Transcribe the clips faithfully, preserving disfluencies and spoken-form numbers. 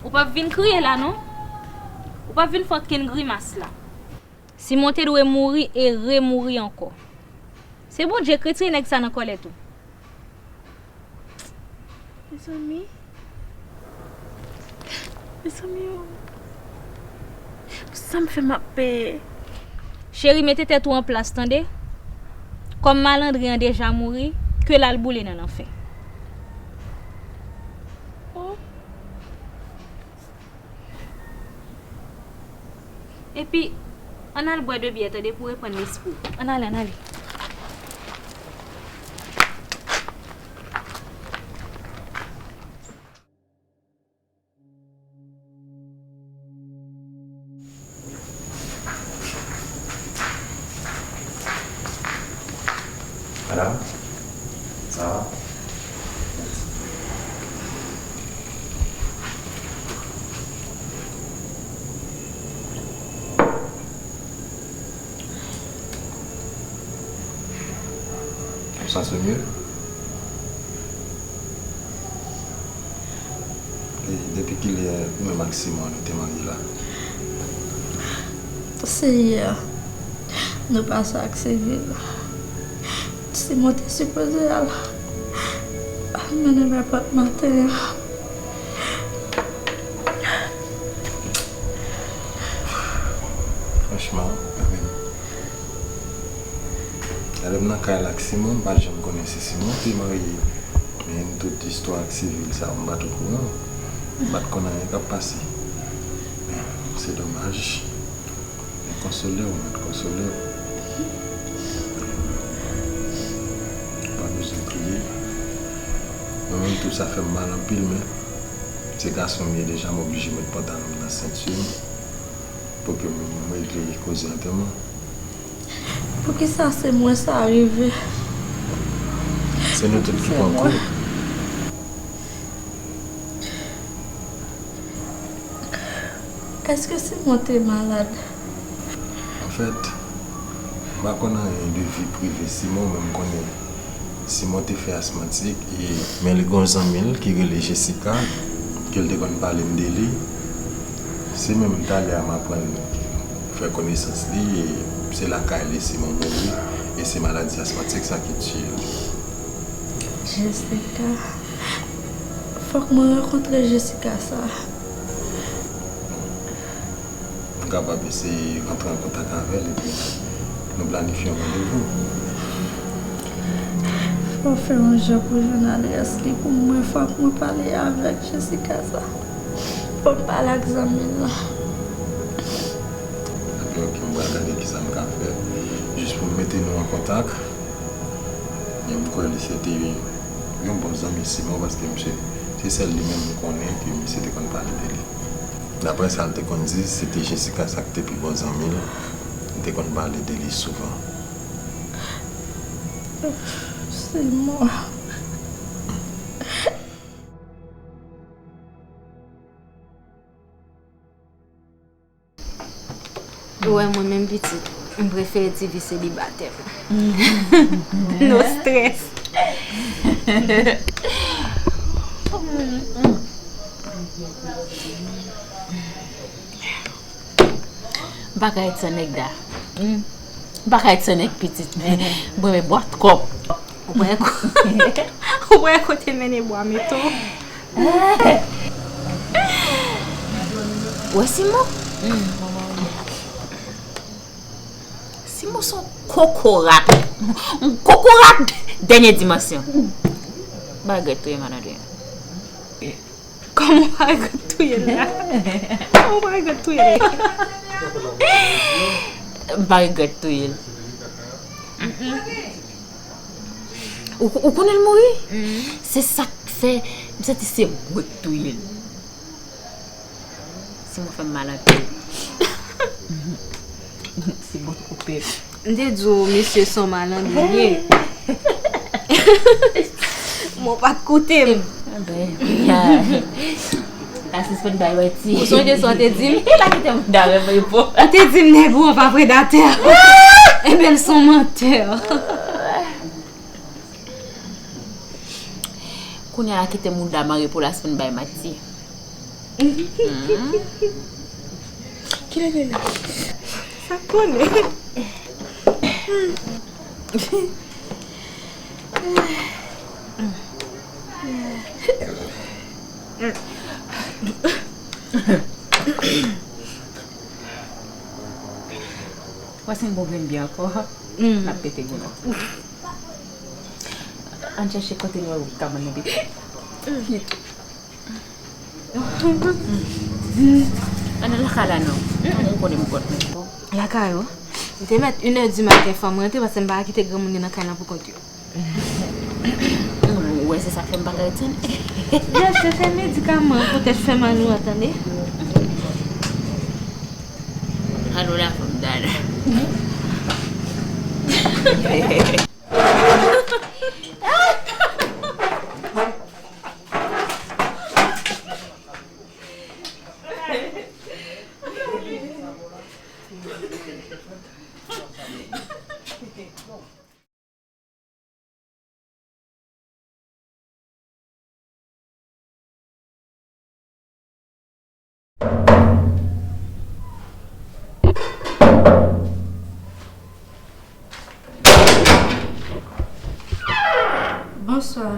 Ou p ap vin kriye la non. Ou p ap vin fè okenn grimas la. Simon te dwe mouri e remouri ankò. Se Bondye k retire nèg sa nan kòlèt ou. Mezanmi. Mezanmi o. Pou sa m fè m ap peye. Cheri, mete tèt ou an plas, tande? Kòm malandren an deja mouri, ke l al boule nan lanfè. Oh. Epi, ann al bwè de byè, tande, pou reprann lespri w. Ann ale, ann ale. Madame, ça va? Vous vous sentez mieux? E depi kilè ou menm ak Simon nou te marye la? Se yè nou pase ak Sivil. Simon te sipoze al mennen mè pòt maten an. Franchman, mwen menm, lè m nan kay la ak Simon, m pa t janm konnen si Simon te marye. Men tout istwa ak Sivil sa, m pa t okouran. M pa t konn anyen k ap pase. Men, se domaj. Men konsole w, mwen konsole w. Ou pa bezwen kriye. Mwen menm tou, sa fè m mal anpil, men se gason m ye deja, m oblije met pantalon m nan senti m pou ke m regle koze antèman. Poukisa se mwen sa rive? Se nou tout ki pran kou. Èske Simon te malad? Anfèt, m pa konn anyen de vi prive Simon, men m konnen Simon te fè asmatik, e, men li gen yon zanmi l ki rele Jessica, ke l te konn pale m de li. Se menm talè a m aprann fè konesans li, e se lakay li Simon mouri, e se maladi asmatik sa ki tiye l. Jessica. Fòk mwen rankontre Jessica sa. M kapab eseye rantre an kontak avè l epi nou planifye yon randevou. Fò w fè yon jan pou w jwenn adrès li pou mwen, fòk mwen pale avèk Jessica sa. Fò m pale ak zanmi l lan. Ebyen, oke, m pral gade kisa m ka fè jis pou m mete nou an kontak. Men m kwè li se te yon bon zanmi Simon, paske misye, se sèl li menm m konnen ke misye te konn pale de li. Daprè sa l te konn di, se te Jessica sa ki te pi bon zanmi l, li te konn pale de li souvan. Simon. Ou wè, mwen menm pitit, m prefere ti vi selibatè. No stress. M pa ka ret san nèg da. M pa ka ret san nèg pitit. M renmen bwat kòb. Ou wè ko-, ou wè kote mennen bwa meton. Wè Simon? Simon se yon kokorat. Yon kokorat dènye dimansyon. Bagay touye malandren. Kòman w pa regrèt touye l la? Kòman w pa regrèt touye l? M pa regrèt touye l. Ou, ou konnen l mouri? Se sa k fè m santi se mwen k touye l. Simon fè m mal anpil. Simon koupe. M te di w, misye se yon malandren li ye. Men w pa t koute m. Enben, la sispann bay manti. Ou sonje sa w te di m? Li la kite m dare repo. Ou te di m nèg ou an pa predatè. Enben, l se yon mantè. Kounye a la kite mouda mare pou l la sispann bay manti. Kilè li la? Sa konnen. Wè si m bon grenn byen ankò, n ap pete goumen. Ann chèche kote nou wè ou kabann nan pi. Ann nan lakay la non. Ou konnen m kont mwen. Lakay ou? M te mèt inè di maten fò m rantre paske m pa ka kite granmoun yo nan kay lan pou kont yo. Ou wè se sa k fè m pa ka ret sèl. Jès, se medikaman pou tèt fè mal ou an tande. Alo la fanm dada. Bonswa.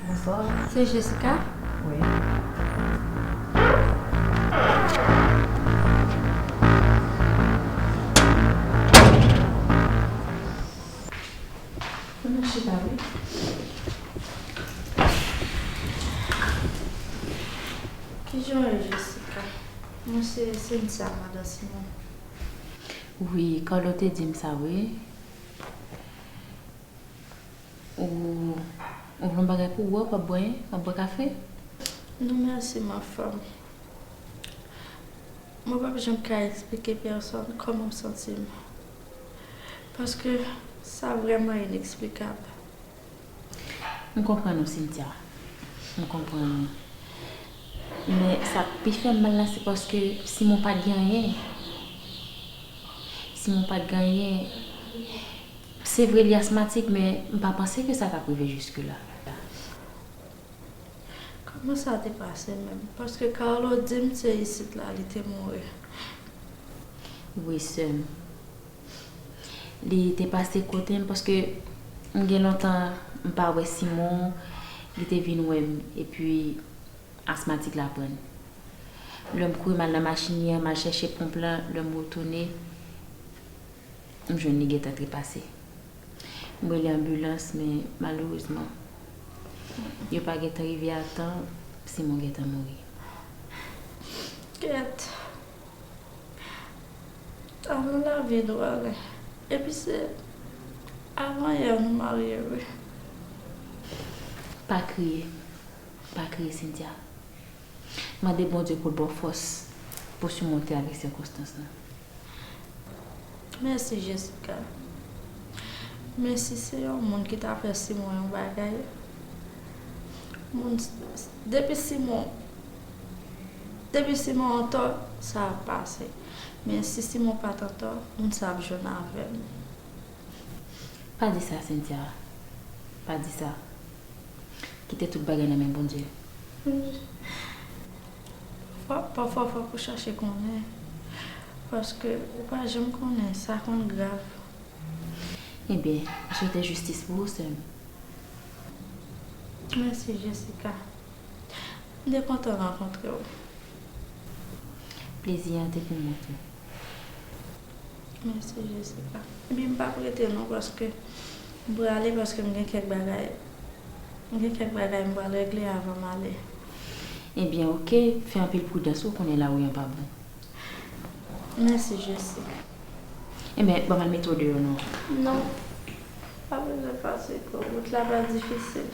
Bonswa. Se Jessica? Wi. Ann chita, wi. Kijan w ye, Jessica? Mwen se Cynthia, madan Simon. Wi, Carlo te di m sa, wi. Ou, ou vle yon bagay pou w bwè, w ap bwè, w ap bwè kafe? Non, mèsi, ma femme. Mwen p ap janm ka eksplike pèsonn kòman m santi m. Paske sa vrèman ineksplikab. M konprann ou, Cynthia. M konprann ou. Men sa k pi fè m mal la, se paske Simon pa t gen anyen. Simon pa t gen anyen. Se vre, li asmatik, men m pa panse ke sa t ap rive jiske la. Kòman sa te pase menm? Paske Carlo di m se isit la li te mouri. Wi, sè m. Li te pase kote m paske m gen lontan m pa wè Simon, li te vin wè m, epi asmatik la pran l. Lè m kouri m al nan machin li an, m al chèche ponp lan, lè m retounen, m jwenn li gentan trepase. M rele anbilans, men malerezman, yo pa gentan rive a tan, Simon gentan mouri. Kèt. Talè lavi nou ale. Epi se avan yè nou marye, wi. Pa kriye. Pa kriye, Cynthia. Mande Bondye pou l ba w fòs pou simonte avèk sikonstans lan. Mèsi, Jessica. Men si se yon moun ki ta fè Simon yon bagay, moun, depi Simon, depi Simon antò, sa ap pase. Men si Simon pa t antò, moun sa ap jwenn avè m. Pa di sa, Cynthia. Pa di sa. Kite tout bagay nan men Bondye. Fò, pafwa, fòk ou chache konnen. Paske ou pa janm konnen, sa konn grav. Ebyen, m swete jistis pou ou, sè m. Mèsi, Jessica. M te kontan rankontre w. Plezi a te pou mwen tou. Mèsi, Jessica. Epi m p ap rete non, paske m prale, paske m gen kèk bagay. M gen kèk bagay m pral regle avan m ale. Ebyen, oke, fè anpil pridans, ou konnen lari an pa bon. Mèsi, Jessica. Ebyen, ban m al mete w deyò non. Non. Pa bezwen fatige w. Wout la pa difisil.